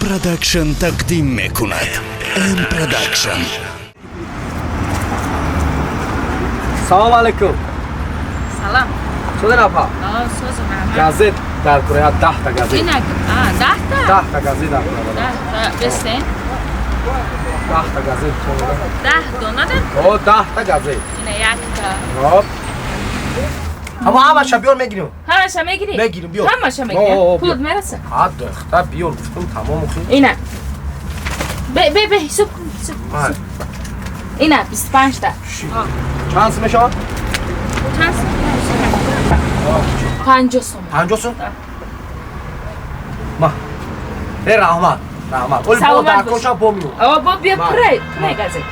Production тақдим мекунад. M Production. Салом алейкум. Салам. Чӣ апа? Созам, раҳмат. Газет дар кура, 10 та газет. Инак, 10 та? 10 та газет дар кура. 10 та, бесен. 10 та газет. 10 дона дар? О, 10 та газет. Ина якта. Хоп. Ҳама ҳамаша биёр, мегирим. Ҳамаша мегирӣ? Мегирим, биёр. Ҳамаша мегирӣ? Пулат мераса? Ҳа, духта, биёр гуфтам, тамом хи. Ина. Бе, бе, бе, ҳисоб кун, ҳисоб. Ина, 25 та. Чанд сум мешавад? Чанд сум? 50 сум. 50 сум? Ма. Э, раҳмат. Раҳмат. Оли бо дар коша бо миём. О, бо биё пурай, пурай газет.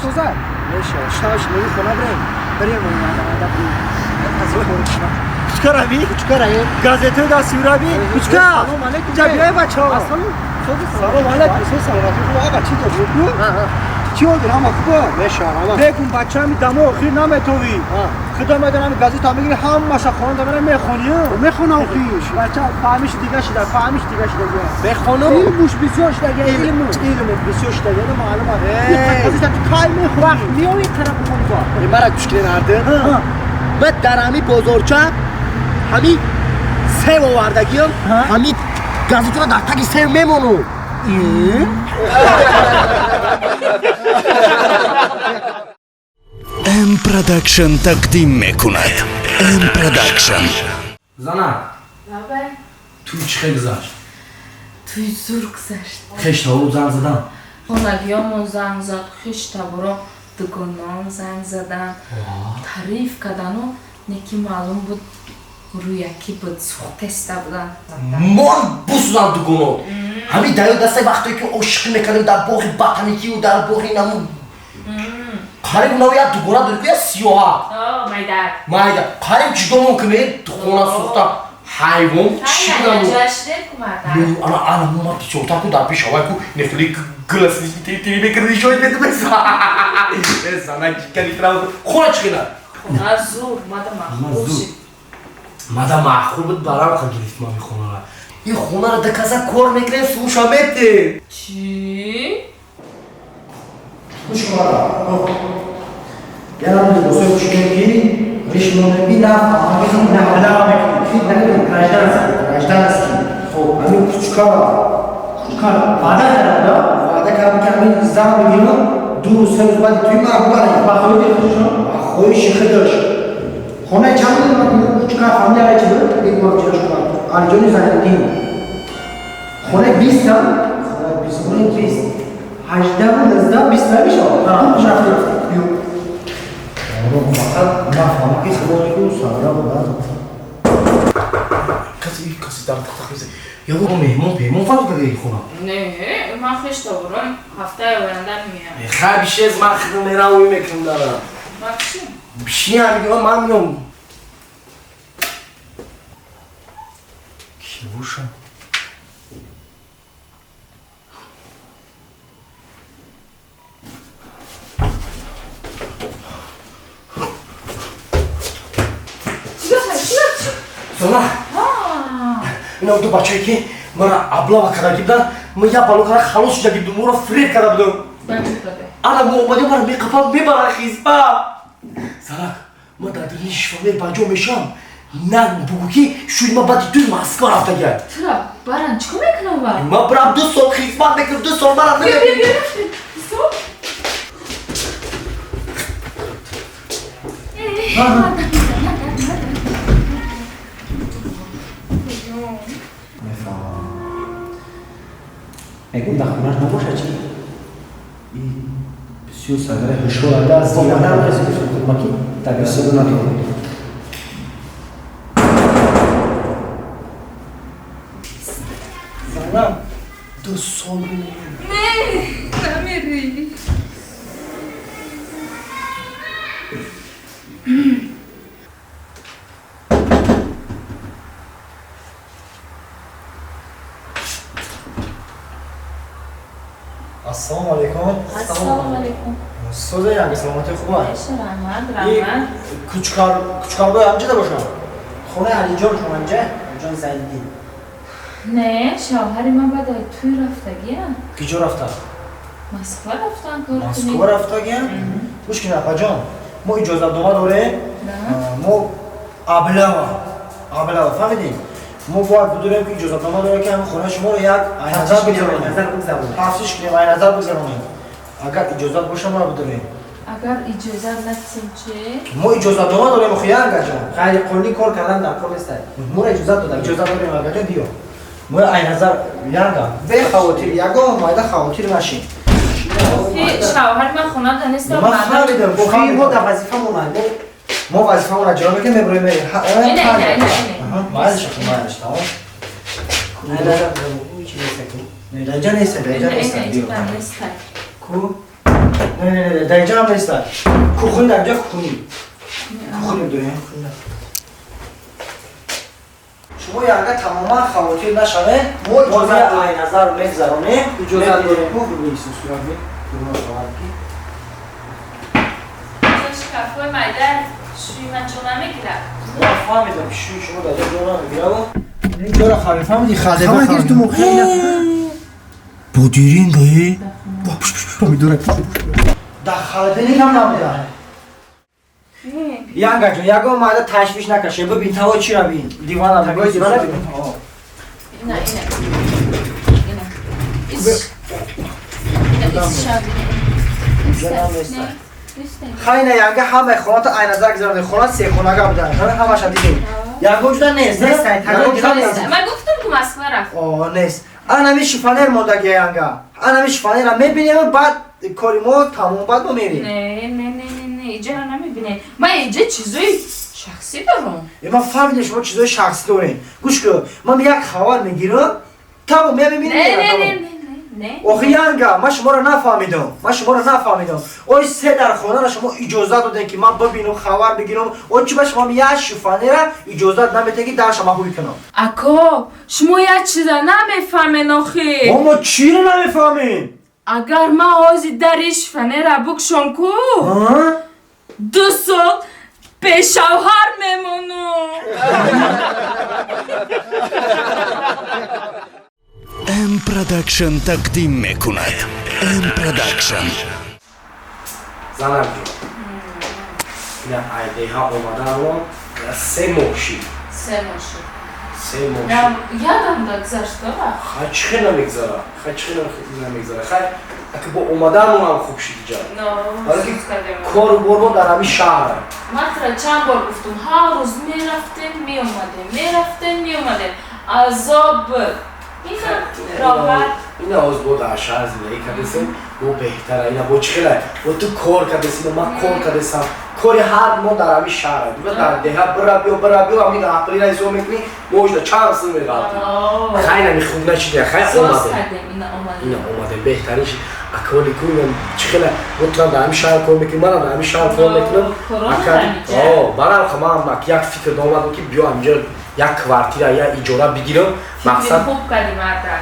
Соза? Меша, шташ, меги хона бирем. Бирем, Кучка рави? Кучка рави. Газетаи да сюрави? Кучка. Салом алейкум. Ҷа биёй бачаҳо. Салом алейкум. Салом алейкум. Аға чӣ дорӣ? Чӣ ҳозир ҳама хубо? Меша, ҳама. Бегум бачаами дамо охир наметовӣ. Худо медонам газета мегири ҳамаша хонда мера мехонӣ. Мехонам хиш. Бача фаҳмиш дига шуда, фаҳмиш дига шуда. Мехонам? Илмуш бисёр шуда, илму. Илму бисёр шуда, яъне маълум аст. Газета ту кай мехонӣ? Вақт меои тараф бихонӣ. Мара гӯш кунед ҳарду. Ман дар ҳами бозорча ҳами сев овардагиам, ҳами газетаро дар таги сев мемонам. M Production тақдим мекунад. M Production. Зана. Бабай. Туй чӣ хел гузашт? Туй зур гузашт. Хештаворо занг задан? Хонагиёмон занг зад, хештаворо, дугоном занг задан. Таъриф кардану неки маълум буд, рӯякӣ буд, сӯхтеста будан. Мон бусузан дугоно. Ҳамин даё дастаи вақтое ки ошиқӣ мекардем дар боғи ботаникию дар боғи наму қариб нав як дугона дорӣ ку, як сиёҳа. Майда. Майда. Қариб ҷудомон кунед, хона сӯхта. Ҳайвон чӣ будам? Ана ана ма бисёртар ку дар пеш авай ку нехли гласни мекарди шоид медумеса. Зана кали трав. Хона чӣ хела? Хона зур, мада маъқул шид. Мада маъқул буд, барам ха гирифт ман хонара. Ин хонара да каза кор мекунем, слуша мете. Чӣ? Гӯш кун, янам либосои пӯшидем ки риш монеби на фаҳмидам, на маблағ мекунем, гражданский, гражданский. Хоб, ҳамин кучка, кучка ваъда кардам, да, ваъда кардам ки ҳамин зан бигирам, 2 рӯз, 3 рӯз баъди туи мара бубарем. Ба хоҳиши худашон? Ба хоҳиши худаш. Хонаи чанд кучка фамилия чи буд? Бигӯям чирош кунам. Алиҷони Зайниддин. Хонаи 20-там, хонаи 20, хонаи 20. 18, 19, 20 намешавад. Рафти, рафти. Биё. Фақат нафаҳмам ки худо ку савра буда. Каси каси дар тахта меза. Я бо меҳмон пеймон фарқ карда хона. Не, ман хештаворон ҳафтаи оянда меоям. Хай бишез, ман хидм мерам, ӯй мекунам дарам. Ман чӣ? Биши ҳамин ман меом. Ки боша? Зона. Ина ду бачае ки мара облава карда гибдан, ма як бало карда халос шуда гибдум, моро фиреб карда будам. Ана мо омадем, мара меқапам, мебарам хизба. Занак, ма дар дили шифонер ба ҷо мешавам. На бугӯ ки шӯи ма баъди туи Москва рафтагиай. Тура баран чӣ кор мекунам ва? Ма бирам 2 сол хизмат мекунам, 2 сол мара намебинам. Мефаҳмам. Мегӯм дар хонаш набошад чӣ? И бисёр сагараи ҳушёр ада, зиранам маки дар бисёр натавонед. Зана, 2 сол Не, намери. Ассалому алайкум. Ассалому алайкум. Соза як саломатӣ хуб аст? Раҳмат, раҳмат. Кучкар, кучкарбой ҳамҷа да бошам. Хонаи Алиҷон шон ҳамҷа? Алиҷон Зайниддин. Не, шавҳари ман баъд ай туй рафтагия. Киҷо рафта? Москва рафтан кор кунӣ. Москва рафтагия? Гӯш кин, апаҷон, мо иҷозатнома дорем. Мо облава, облава, фаҳмидӣ? Мо бояд бидорем, ки иҷозатнома дорем, ки ҳамин хонаи шуморо як айназар бигзаронем, тафтиш кунем, айназар бигзаронем. Агар иҷозат боша, моро бидорем. Агар иҷозат надисем чи? Мо иҷозатнома дорем, охи, янгаҷон. Ғайриқонунӣ кор кардан дар кор нест. Моро иҷозат дода. Иҷозат дорем, агаҷон, биё. Мо айназар, янга, бехавотир, ягон майда хавотир нашин. Шавҳари ман хонада нест. Ман фаҳмидам. Охи, мо дар вазифамон, мо вазифамонро иҷро мекунем, меброем. Майлиш, майлиш, тамом. Даиҷа нест, даиҷа нест. Ку? Не, не, не, даиҷа ҳам нест. Кухни, даиҷа кухни. Кухни дорем. Шумо янга тамоман хавотир нашавед. Мо айназар мегзаронем. Иҷозат дорем. Сурат ки. Шкафҳои майда шӯи ман ҷо намегирад. Ман фаҳмидам, ки шӯи шумо дар ҷо намегирад. Ҷора хави, фаҳмидӣ? Хава гирифтум, охи. Бодиринга, э? Помидора. Дар холодильник ҳам набуда. Янга ҷон, ягон майда ташвиш накаше. Бибин, таво чира бин? Дивана, бигои дивана бин. Ина, ина. Ина. Ина, ис шаби. Хайна, янга, ҳамаи хоната айназар гузаронед. Хона сехонага буда. Ҳамаша дидем. Ягон ҷуда нест. Нест. Ман гуфтам, ки Москва рафт. О, нест. Анами шифонер мондаги, янга. Анами шифонера мебинем, баъд кори мо тамом, баъд мо мерем. Не, не, не, не, не, иҷаро намебинем. Ман иҷа чизои шахсӣ дорам. Ман фаҳмидем, шумо чизои шахсӣ дорем. Гӯш кун, ман як хабар мегирам, тамом, мебинем. Не, не, не, не. Охи, янга, ман шуморо нафаҳмидам, ман шуморо нафаҳмидам. Ой, се дар хонаро шумо иҷозат додем, ки ман бибинам, хабар бигирам. Ой, чи ба шумо як шифонера иҷозат наметем, ки дарша ман ҳуй кунам? Ако, шумо як чиза намефаҳмен, охи. Мо чиро намефаҳмем? Агар ман ҳозир дари шифонера букшом ку, 2 сол бешавҳар мемонам. М Продакшн тақдим мекунад. М Продакшн. Занак ҷон, ина айдеҳа омаданро 3 моҳ шид. 3 моҳ шуд. 3 моҳ шид. Ядам да гузашта вақт. Хай, чӣ хел намегзара, хай, чӣ хел намегзара? Хай, аки бо омаданонам хуб шид иҷа, кору бормо дар ҳамин шаҳр. Ман тура чанд бор гуфтум, ҳар рӯз мерафтем, меомадем, мерафтем, меомадем, азоб буд. Роҳат. Ина ҳоз бо дар шаҳр зиндагӣ кардесем, бо беҳтара. Ина бо чӣ хела бо ту кор кардеси, ман кор кардесам, кори ҳар мо дар ҳамин шаҳр. Дар деҳа бира биё, бира биё, ҳамин ақлира ҳисоб мекунӣ, мо ожда чанд сум меғалтӣ. Хай, нами хуб нашида, хай, омадем, ина омадем, беҳтарин шид. Аколи ку чӣ хела бо турам дар ҳамин шаҳр кор мекунӣ, манам дар ҳамин шаҳр кор мекунам. Барам ман як фикр омадам, ки биё ҳаминҷо як квартира, як иҷора бигирам. Мақсад хуб кардӣ, марда.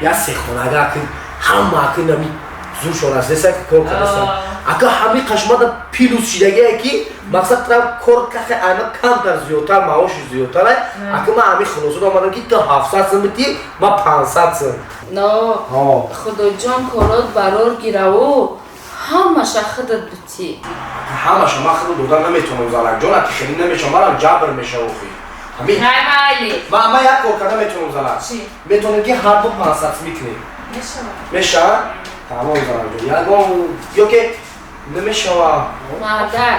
Як сехонага, аки ҳама аки нами зуршон расидеса, ки кор кардеса, ака ҳами қашмада плюс шидагие, ки мақсад трам кор кахе айма камтар зиёдтар, маоши зиёдтар. Ака, ман ҳами хулосат омадам, ки ту 700 сум битӣ, ман 500 сум. Но худоҷон, корот барор гираву ҳамаша худат битӣ. Ҳамаша ман худам дода наметавонам, занакҷон, аки хеле намешавам, манам ҷабр мешавам, охи. Ман як кор карда метавонам, занак. Метавонем, ки ҳар ду 500 сум мекунем. Мешавад? Тамом, занакҷон, ягон ё ки намешавад? Мардар,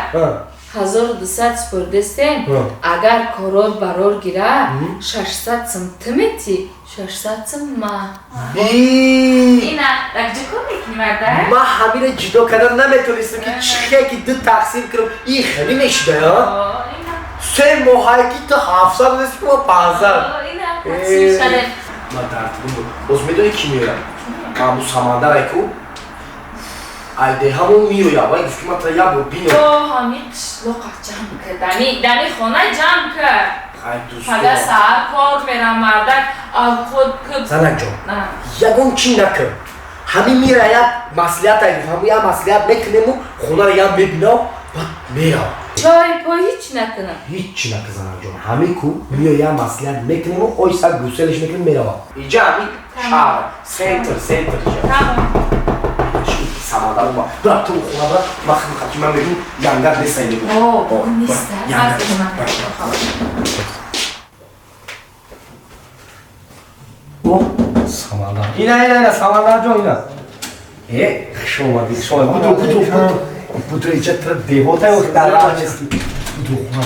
1200 супурдестем, агар корот барор гира, 600 сум ту метӣ, 600 сум ма. Ина якҷо кор мекунӣ, мардар. Ман ҳамина ҷудо карда наметавонистам, ки чихе ки ду тақсим кунам, ин хеле мешуда. 3 моҳае ки ту 700 додести, ки ма 500. Ман тартиб боз медонӣ, ки меоям ҳаму самандарай ку айдеҳамо меоям, вай гуфт, ки ман тра як бор бинам. Ҳами қишлоқа ҷамъ кар, дами хона ҷамъ кар. Хай, дӯсто, пага саҳар кор мерам, мардак, авқот куб. Занакҷон, ягон чӣ накун, ҳамин мира як маслиҳат, ҳамин як маслиҳат мекунему, хонаро як мебинам, баъд мерам. Чой пой ҳеч накунам. Ҳеч накунам ҷон. Ҳамин ку миёя маслиҳат мекунем ва ойса гуселиш мекунем мерава. Иҷа ҳамин шаҳр, центр, центр иҷа. Тамом. Самандар ма. Бра ту хона бра, ма хидмат ман мегӯм янгар неста инҷо. О, неста. Янгар. О, Самандар. Ина, ина, ина, Самандар ҷон ина. Э, хуш омадӣ, хуш омадӣ. Буду, буду, буду. Буду иҷа тра деҳота ё дар роҳ нести. Буду хона.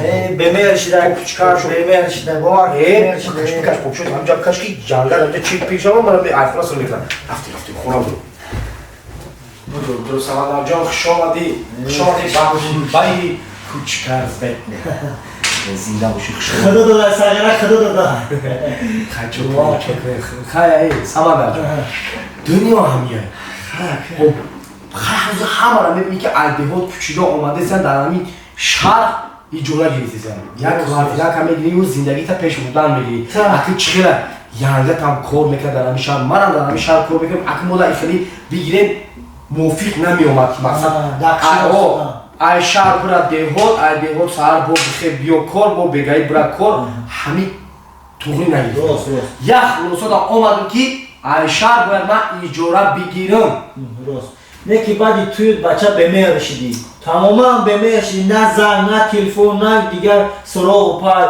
Э, бемер шида, кучкар, бемер шида, бовар. Э, каш, каш, покшо, ҳамҷа каш ки ҷангар, ҳамҷа чи пешава, мана айфона сар мекунам. Рафти, рафти, хона буду. Буду, буду, Самандар ҷон, хуш омадӣ. Хуш омадӣ ба баи кучкар бетне. Зинда бошӣ, хуш омадӣ. Худо дода, сағира худо дода. Хай, чо, хай, эй, Самандар ҷон. Дунё ҳамия. Хоб, ҳамаро мебинӣ ки аз деҳот кӯчида омадесан дар ҳамин шаҳр иҷора гирифтесан. Як квартирака мегирӣ ю зиндагита пеш бурдан мегирӣ. Аки чӣ хела янгатам кор мекард дар ҳамин шаҳр, манам дар ҳамин шаҳр кор мекардам. Аки мо дар хеле бигирем мувофиқ намеомад ки мақсад ай шаҳр бира деҳот, ай деҳот саҳар бо бихе биё кор, бо бегаӣ бира кор, ҳамин туғри нагирифт. Як хулосада омадам ки ай шаҳр бояд ман иҷора бигирам. Не ки баъди туй бача бемеҳр шидӣ. Тамоман бемеҳр шидӣ, на занг, на телефон, на дигар суроғу пай.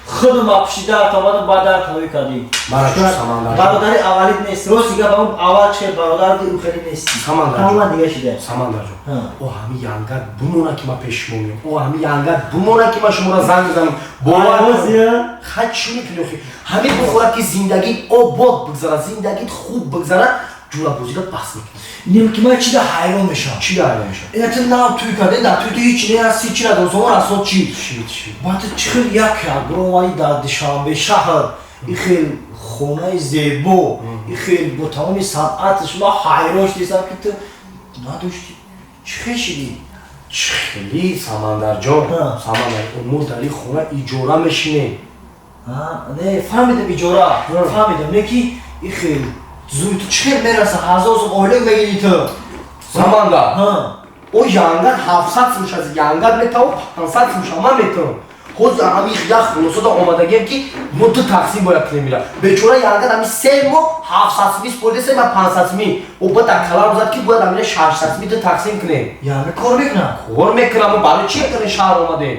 Худам апшида омадам, баъд дар тавӣ кардӣ. Бародари аввалит нест. Рост гап, ҳамон аввал чӣ бародар ди, ӯ хеле нестӣ. Тамоман дига шида. Самандар ҷон, о ҳамин янгар бимона ки ман пеши шумо меоям. О ҳамин янгар бимона ки ман шуморо занг мезанам. Бовар хай чӣ мекунӣ охи? Ҳамин бихӯрад ки зиндагит обод бигзарад, зиндагит хуб бигзарад, ҷурабозиро бас мекунӣ. Нем ки ман чида ҳайрон мешавам. Чида ҳайрон мешавам? Ина ту нав туй кардӣ, дар туй ту ҳеч не ҳасти, чи надорӣ, сомон расод чи? Чи, чи? Баъд ту чӣ хел як якбор омадӣ дар Душанбе шаҳр, и хел хонаи зебо, и хел бо тамоми санъаташ, ман ҳайрон шудистам ки ту надоштӣ. Чӣ хел шидӣ? Чӣ хели, Самандарҷон? Самандар, мо дар ин хона иҷора мешинем. Не, фаҳмидам иҷора, фаҳмидам, не ки и хел зуд ту чӣ хел мераса, 1000 сом ойлик мегирӣ ту. Самандар, о янгар 700 сум шаз, янгар метавон 500 сум шама метавон. Ҳозир ҳамин як хулосада омадагием ки мо ду тақсим бояд кунем ира. Бечора янгар ҳамин 3 моҳ 700 сумӣ споридеса, ман 500 сумӣ. О ба дар калам зад ки бояд ҳамина 600 сумӣ ду тақсим кунем. Янга кор мекунам? Кор мекунам, мо барои чӣ кунем шаҳр омадем?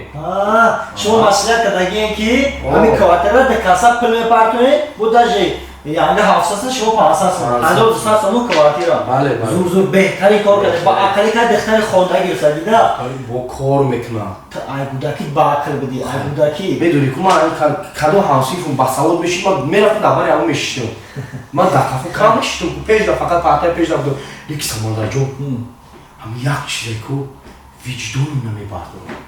Шумо маслиҳат кардагием ки ҳамин квартира дар касса пул мепартонед, бо даже янга 700 сум, шумо 500 сум, 1200 сум квартира. Бале, бале. Зур зур беҳтарин кор кардед. Ба ақли кар духтари хонда гирифта дида. Бо кор мекунам. Ту ай гудаки ба ақл бидӣ, ай гудаки. Медонӣ ку ман кадом ҳамсифум ба савод мешид, ман мерафтам дар бари ҳамон мешиштам. Ман дар қафо кам мешиштам, пеш да фақат партия пеш да будам. Леки Самандарҷон, ҳамин як чизе ку виҷдони намебардорам.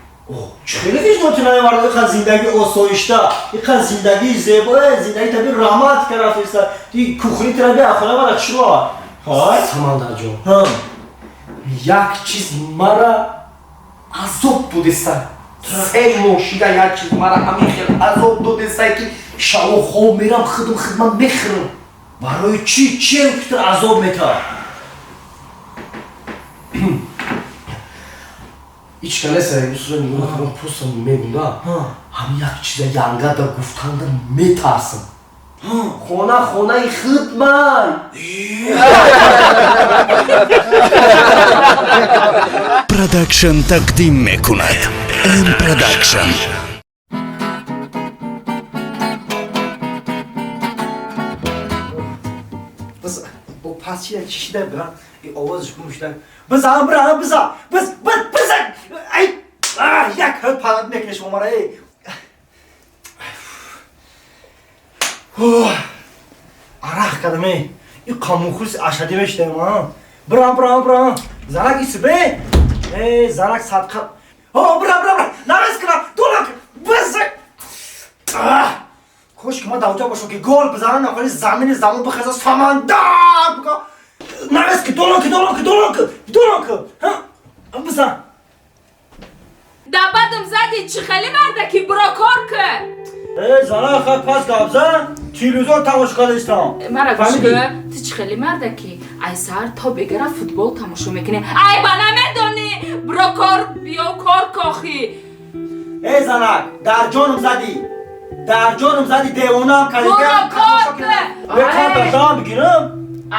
Чӣ хеле виҷдон ту намебардорӣ? Иқа зиндагии осоишта, иқа зиндагии зебо, зиндагии таби романтика рафтеста. Ти кухни тира биа хона мара чиро? Ҳай? Самандарҷон, як чиз мара азоб додеста. 3 моҳ шида як чиз мара ҳамин хел азоб додеста ки шабо хоб мерам, худам хидмат мехӯрам. Барои чӣ? Чӣ ки ту азоб метавад? Ҳеч кас нест, нигоҳ накардам, просто мегӯм да. Ҳамин як чиза янгада гуфтанда метарсам. Хона хонаи хидмай. Продакшн тақдим мекунад. М Продакшн. Biz bu пас чида чӣ шида биран? И овозаш гум шида. Бизан биран бизан. Биз биз бизан. Ай як ҳад палат мекунеш омара эй. Арақ кардам эй. И қамухус ашадӣ мешидаем а. Биран биран биран. Занак исбе. Эй занак садқа. О биран биран биран. Намез кунам. Дулак. Бизан. Кош ки ман дар бошам ки гол бизанам, нахоли замини замон бихеза Самандар бика. Намез ки долон ки долон ки долон ки долон ки. Ҳа? Бизан. Да бадам зади чӣ хеле марда ки биро кор кун. Эй зана хат пас гап зан, телевизор тамошо кардистам. Мара гӯш кун, ту чӣ хеле марда ки ай саҳар то бегара футбол тамошо мекунӣ. Ай ба намедонӣ, Биро кор, биё кор кохӣ. Эй занак, дар ҷонум задӣ. Дар ҷонум задӣ, девонаам кардӣ. Биро кор кун. Бекор дардам бигирам.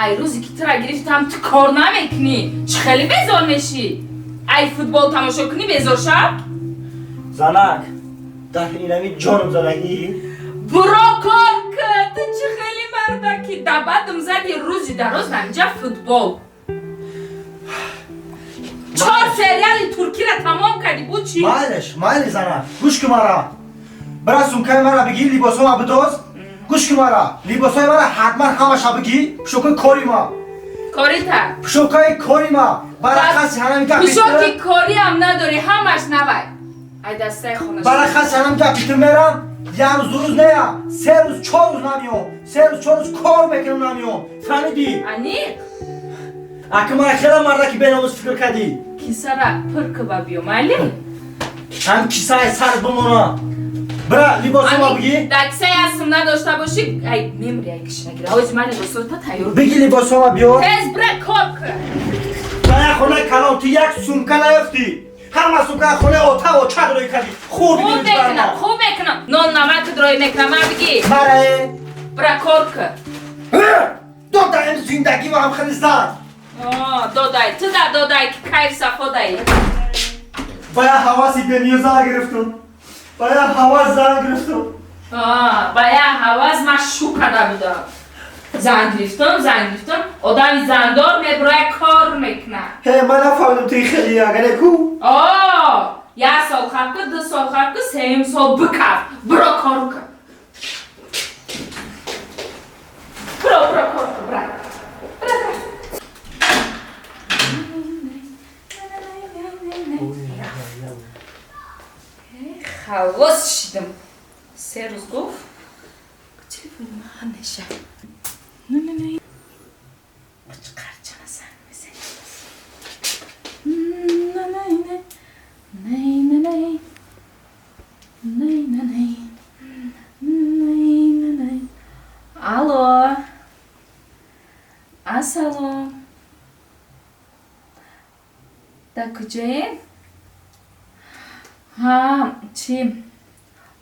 Ай рӯзе ки тура гирифтам, ту кор намекунӣ. Чӣ хеле безор мешӣ? Ай футбол тамошо кунӣ безор шав? Занак, дар инами ҷонум задагӣ. Биро кор кун. Ту чӣ хеле мардаки дабадам зади рӯзи дароз намҷа футбол. Чор сериали туркиро тамом кардӣ, бу чӣ? Майлиш, майли занак, гӯш кун мара. Бира сумкаи мара бигир, либосҳома бидоз. Гӯш кун мара, либосҳои мара ҳатман ҳамаша бигир. Пӯшокаи кори ма. Корита? Пӯшокаи кори ма. Барақаси ҳанами гапи Пӯшоки кориам надорӣ, ҳамаш навай. Ай дастаи хона. Барақаси ҳанами гапи ту мерам. Як рӯз, ду рӯз нея, се рӯз, чор рӯз намеём. Се рӯз, чор рӯз кор мекунам, намеём. Фаҳмидӣ? Аниқ? Аки мара хела мардаки беномус фикр кардӣ. Кисара пур куба биё, майли? Ҳам кисаи сар бимона. Бира либосҳома бигир. Дар кисаи астм надошта бошӣ, ай мемри, ай кишнагира. Ҳози ман либосҳота тайёр. Бигир либосҳома биё. Тез бира кор кун. Ба як хонаи калон ту як сумка наёфтӣ. Ҳама сумка хонаи ота оча рӯй кардӣ. Хурд Хуб мекунам, хуб мекунам. Нон намак рӯй мекунам, ма бигир. Марае. Бира кор кун. Додаем зиндагӣ ва ҳам хеле зан. Додай, ту да додай ки кайф сафо даи. Ба як ҳаваси бениё зан гирифтум. Ба як ҳавас зан гирифтум. Ба як ҳавас ман шу карда будам. Зан гирифтум, зан гирифтум. Одами зандор мебурояд кор мекунад. Ҳе, ман нафаҳмидам ту хеле агаре ку. Як сол хаб ку, ду сол хаб ку, сеюм сол бикаф. Биро кор кун. Биро, биро кор кун, бира. Халос шидам. Се рӯз гуфт. Телефони ман неша. Не. Қучқарчана занг мезанем. Не. Не. Алло. Ассалом. Дар куҷоем? Ҳа, чӣ?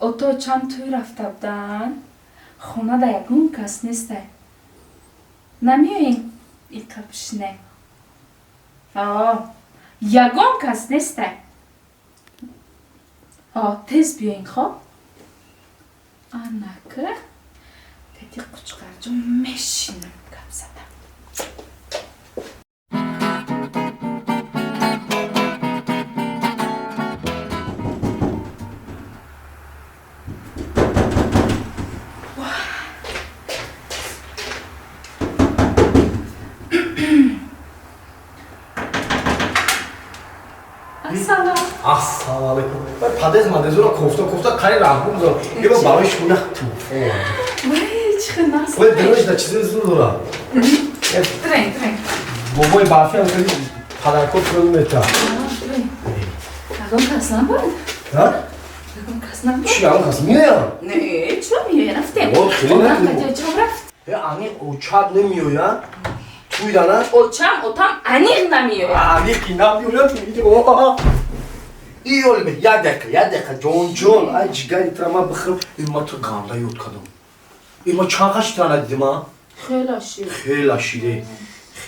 Ото чанд тӯй рафта буданд. Хона да ягон кас нестай. Намеоем иқа бишинем. Ягон кас нестай. Тез биёин, хоб? Анака тети Қучқарҷон мешинам гап задам. Ассалому алайкум. Вай падез мадезура кофта кофта қари раҳбу гузорам. Еба барои шумо як туҳфа овардам. Вай, чӣ хел нас. Вай дилаш да чизе зур дора. Трен, трен. Бобои барфи ҳам хеле падаркор туро мета. Ягон кас набуд? Ҳа? Ягон кас набуд? Чӣ ягон кас меояд? Не, чиро меояд? Рафтем. О, хеле намеояд. Чам рафт? Э, аниқ очат намеояд? Туй дана? Очам, отам аниқ намеояд. Аниқ намеояд, мегӯяд. Иёлме, як дақиқа, як дақиқа, ҷон ҷон, ай ҷигари тра ман бихӯрам. Э, ман ту ганда ёд кардам. Э, ман чанд қаши тра надидим, а? Хела шид. Хела шиде,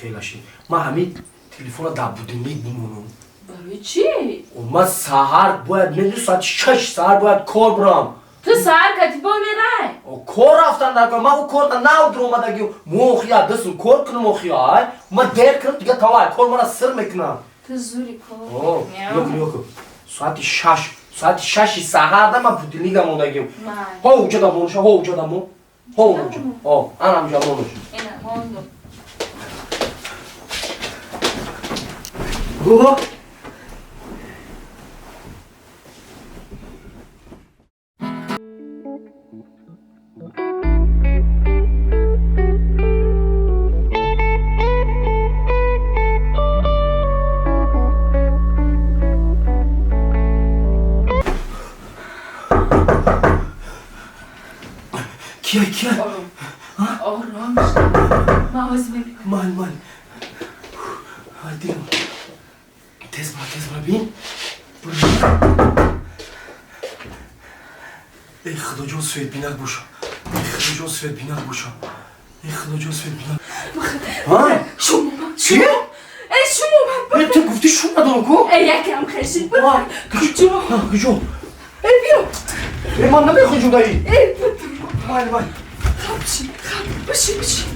хела шид. Ман ҳамин телефонро дар будильник бимонам. Барои чӣ? Ман саҳар бояд, медони, соати 6 саҳар бояд кор бирам. Ту саҳар катибо мерай? Кор рафтан дар кор. Ман ӯ кор нав дуромадаги. Мохия, дастум кор кунам охия, ай. Ман дер кунам, дига тамом, кор мана сир мекунам. Ту зури кор мекунӣ, а? Ёк, ёк. Соати 6, соати 6 саҳар да ман будильникам мондагим. Ҳо, уҷа да монуша, ҳо, уҷа да мон. Ҳо, уҷа. Ҳо, анам уҷа монуша. Ина, мондум. Гуҳо. Кия, кия? Ором. Ман ҳозир мебинам. Ман, ман. Ай, дилам. Тез бара, тез бара, бин. Эй Худоҷон, светбинак боша. Эй Худоҷон, светбинак боша. Эй Худоҷон, светбинак. Ҳа? Шум омад. Чӣ? Эй, шум омад. Э, ту гуфтӣ шум надорам ку? Эй, якам хешид. Куҷо? Куҷо? Эй, биё. Э, ман намехоҳам ҷудаӣ. Эй, бутро. Вай, вай. Хаб бишин, хаб, бишин, бишин.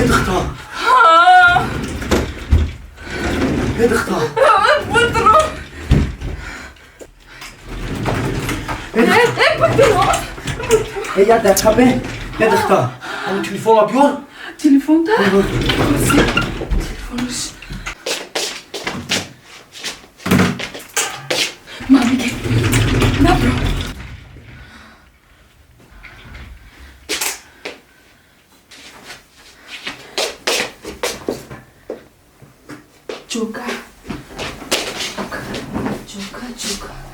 Э, духта. Ҳа. Э, духта. Бутро. Э, Эй, бутро. Э, як дақиқа бе. Э, духта. Ҳамин телефонро биёр. Телефон да? Телефонш. Ман мегем. Набро. Ҷука. Ҷука, ҷука. Ҳичи набуд.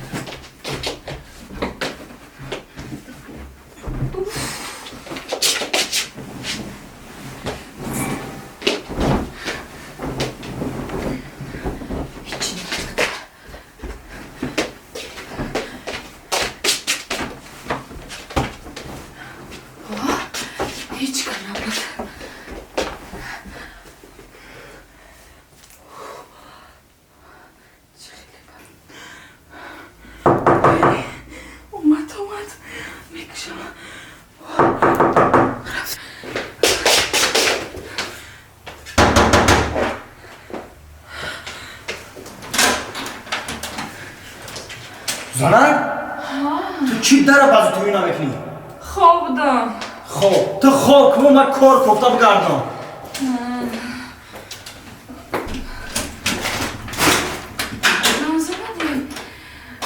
Ҳеҷ кар набуд. Чӣ хеле бад. Омад, омад. Мекушам. Рафт. Занак? Ту чӣ дара баъзи тӯй намекунӣ? Хоб будам. Хоб. Ту хоб кун, ман кор кофта бигардам. Назомадӣ?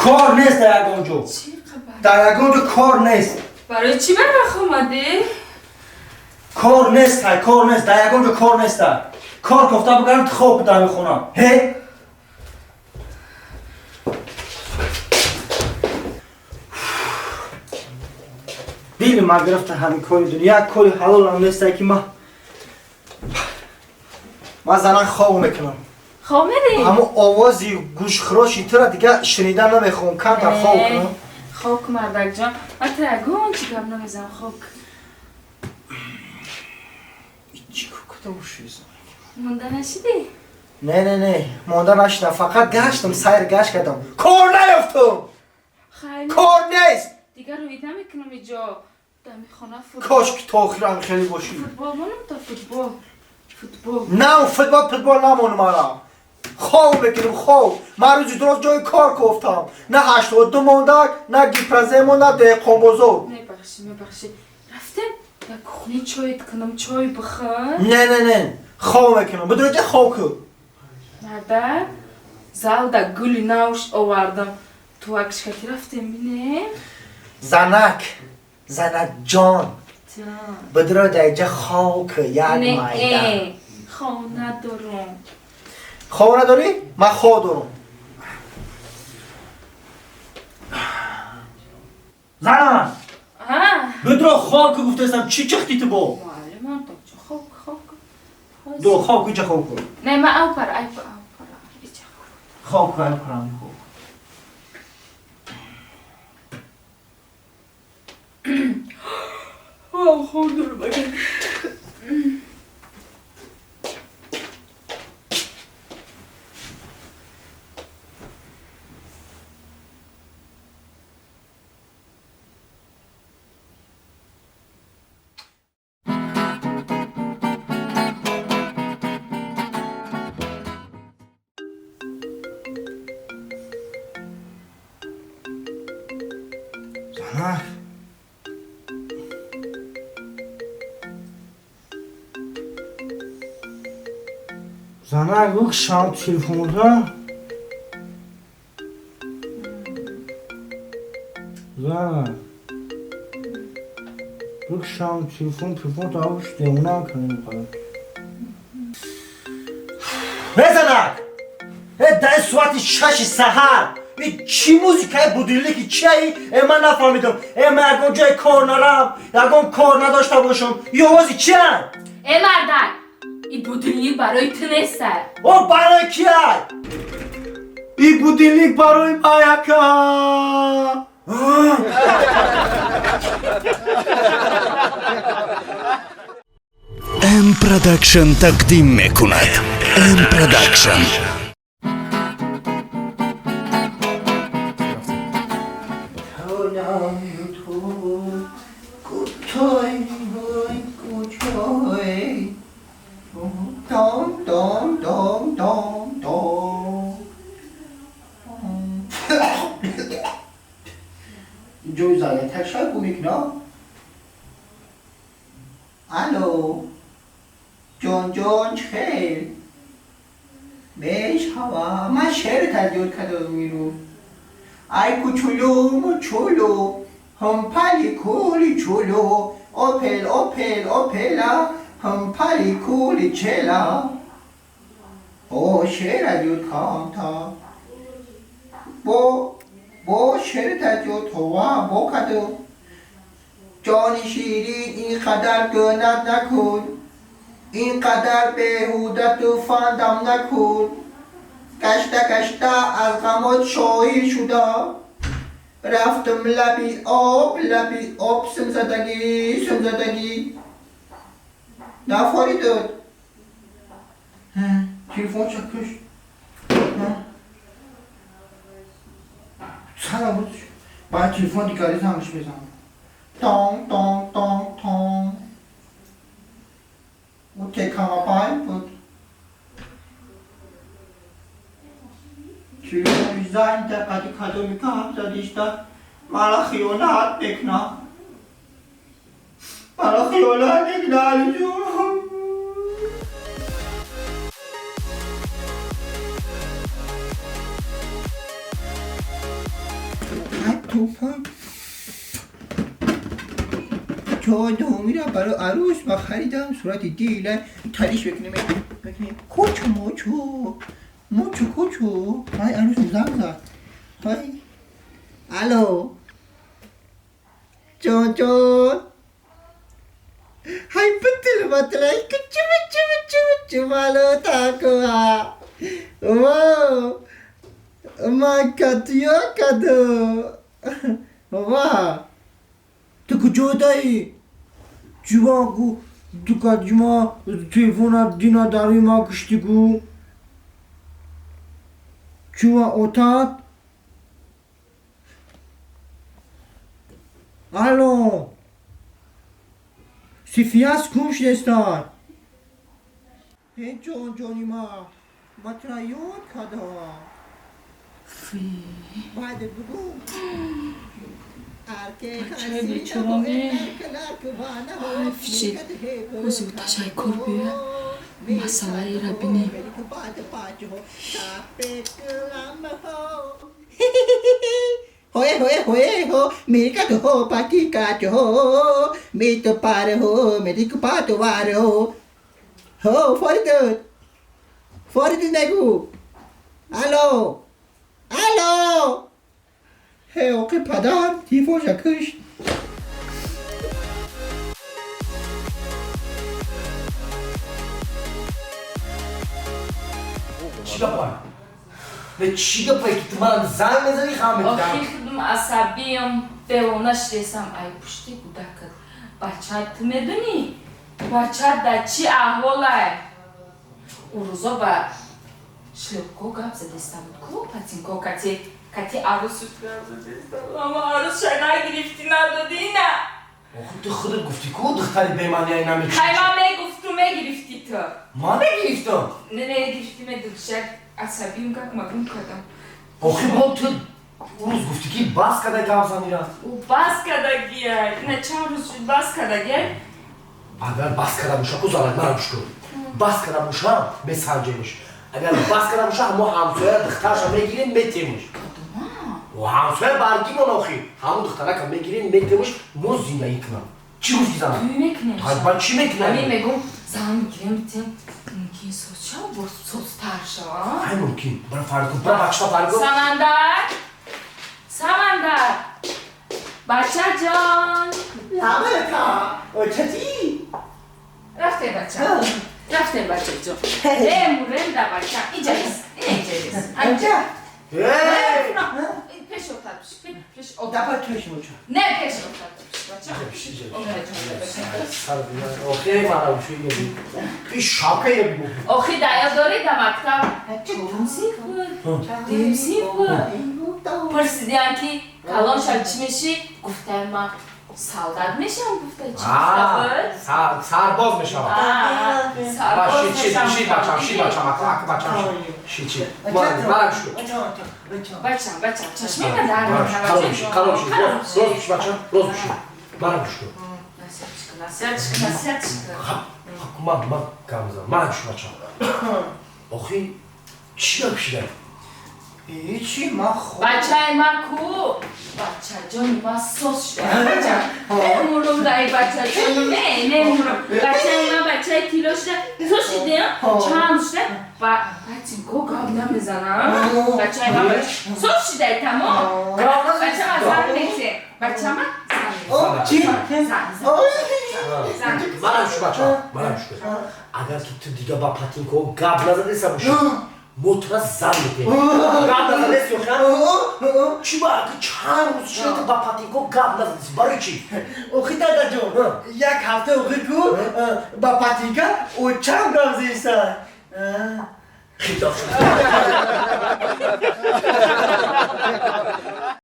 Кор нест дар ягон ҷо. Чӣ хабар? Дар ягон ҷо кор нест. Барои чӣ барвақт омадӣ? Кор нест, ҳай, кор нест. Дар ягон ҷо кор нест. Кор кофта бигардам, ту хоб дар мехонам. Ҳе? Дили ман гирифта ҳамин кори дунё. Як кори ҳалолам нест, ки ман занан хоб мекунам. Хоб мерӣ? Ҳамон овози гӯшхироши тура дига шунида намехоҳам. Камтар хоб кунам. Хоб кун, мардакҷон. Ман ту ягон чӣ гап намезанам. Хоб кун. Чӣ куда бошӣ? Монда нашидӣ? Не, не, не, монда нашидам. Фақат гаштам, сайр гашт кардам. Кор наёфтам. Хайр. Кор нест. Дигар рӯид намекунам иҷо. Дар мехона футбол. Кош ки то охир ҳам хеле бошӣ. Футбол монам то футбол. Футбол. На, футбол, футбол намонам мана. Хоб мекунам, хоб. Ман рӯзи дуроз ҷои кор кофтам. На 82 мондак, на гипроземо, на деҳқонбозор. Мебахшӣ, мебахшӣ. Рафтем дар кухни чой кунам, чой бихӯр. Не, не, не. Хоб мекунам. Бидури ки хоб кун. Мардак, залда гули навш овардам. Ту акшкати рафтем бинем. Занак, занак ҷон. Ҷон. Бидуро дар инҷа хоб кун, як Не, майда. хоб надорам. Хоб надорӣ? Ман хоб дорам. Занак! Ҳа? Бидуро хоб кун гуфтаистам, чӣ чихтӣ ту бо? Муаллимам, то чӣ хоб, хоб кун. Ду хоб кун, ча хоб кун. Не, ман ав пара, ай пара, ав пара. Ича хоб. Хоб кун, ай пара, хоб. О, хоб дорам, агар. Занак. Занак, бикшам телефонро. Занак. Бикшам телефон, телефон то абуш девона кунем қадр. Э, занак! Э, дар соати 6 саҳар. Э, чӣ музикаи будильники чиаи? Э, ман нафаҳмидам. Э, ман ягон ҷои кор нарам, ягон кор надошта бошам. И овози чиай? Э, мардак! И будильник барои ту неста. О, барои киай? И будильник барои маяка. М Production тақдим мекунад. М Production. ҷои занятак шай бу мекуна. Алло, ҷон ҷон, чхел мешава? Ман шеър тадёд кардам ирӯз. Ай кучулу мучулу ҳампали кули чулу опел опел опела ҳампали кули чела. О, шеър аз ёд кам та бо шеър тадёд ҳова бо кадом. Ҷони ширин, ин қадар гӯнат накун, ин қадар беҳудату фандам накун. Гашта гашта аз ғамот шоир шудам. Рафтам лаби об, лаби об симзадагӣ, симзадагӣ. Нафоридод. Телефон чакуш. Салам буд. Баъд телефон дигари зангш мезанам. Тонг тонг тонг тонг. У текамапай буд. Телефони занг қади кадоми гап задиста мара хиёнат мекуна. Мара хиёнат мекуна, Алиҷон. توفان چادومی را برای عروس ما خریدم. صورت دیل تریش بکنیم بکنیم. کوچو موچو موچو کوچو. های عروس زنگ زد. های الو جان جان. های بتل بتل های کچو بچو بچو بچو بالو تاکو ها. واو ما کاتیا کدو. بابا تو کجا دایی؟ جوا گو تو کجما تلفن دینا داری ما کشتی گو چوا اوتاد. الو سیفیاس کوش دستان. جان جانی ما ما ترایود کدا. بعد بگو бачаи бечораме ҳайфчи ҳозир ташаккур биёя масъалаеро бинем. होए होए होए हो मेरे का तो हो पाटी का तो हो मैं तो पार हो मेरी को पात वार हो हो फरीदुन फरीदुन नगु. алло алло. Hey, okay, падар, телефонша кушт. Чӣ гапай? Не чӣ гапай ки ту манам занг мезанӣ хам мекунам? Охи худум асабиям, девона шидесам. Ай пушти кӯдакат. Бача ту медунӣ? Бача дар чӣ аҳволай? Ӯ рӯзо ба шлёпко гап задеста буд ку патинко кати кати арӯсу гап задеста буд. Ама арӯсша нагирифтӣ, надодӣ на. Охи ту худат гуфтӣ ку духтари бемаънияи намекушӣ. Хай ман мегуфту мегирифтӣ ту. Ман мегирифтам? Не, мегирифтӣ, медодишак асабиам как магум кардам. Охи бо ту рӯз гуфтӣ ки бас кадай гап занира. Ӯ бас кардагиай. Ина чанд рӯз шуд бас кардагиай. Агар бас карда боша ку занак мара гӯш кун. Бас карда боша месанҷемш. Агар бас карда боша мо ҳамсоя духтарша мегирем метемш. О ҳамсоя баргимон охи. Ҳамун духтарака мегирем метемш мо зиндагӣ кунам. Чӣ гуфтӣ занак? Тӯй мекунем. Ба чӣ мекунем? Ҳамин мегум зан мегирем битем мумкин соз шава боз созтар шава. Ай мумкин. Бара фарқ кун. Бара бача фарқ кун. Самандар! Самандар! Бачаҷон! Лабака, чати? Рафтем бача. Рафтем бачаҷон. Мемурем да бача. Инҷа рис. Инҷа рис. Анҷа. Пеш отар пиш, пеш отар. Давай туш муча. Не пеш отар пиш, бача. Охи мана уши еби. И шапка еби. Охи дая дори да мактаб. Чорум синф буд, дуюм синф буд. Пурсидиан ки калон шав чӣ мешӣ? Гуфтаи ма солдат мешавам, гуфта чӣ гуфта буд? Сарбоз мешавам. Сарбоз мешавам. Ши бачам, ши бачам, ака бачам, ши чи. Мана шу. Бачам, бачам, чашмена дар. Қалом ши, қалом ши. Роз пиш бачам, роз пиши. Мана шу. Насиятчика, насиятчика, насиятчика. Ман, ман гап мезанам. Мана шу бачам. Охи чӣ гап шида? Ҳечи ман хоб. Бачаи ман ку? Бачаҷони ман соз шуда. Бача. Мемурам дай бачаҷони, не, мемурам. Бачаи ман бачаи тилло шуда. Соз шуда, чанд шуда? Ба патинко гап намезанам. Бачаи ман соз шуда, тамом. Бачама зан мете. Бачама зан. Чӣ? Зан, зан. Манам шу бачам, манам шу. Агар ки ту дига ба патинко гап назадеса бошӣ, мо тура зан метем. Гап назадеси охир? Чӣ ба чанд рӯз шуда ту ба патинко гап назадеси? Барои чӣ? Охи дадаҷон, як ҳафта охир ку ба патинка очам гап зеста. Хитоб шуд.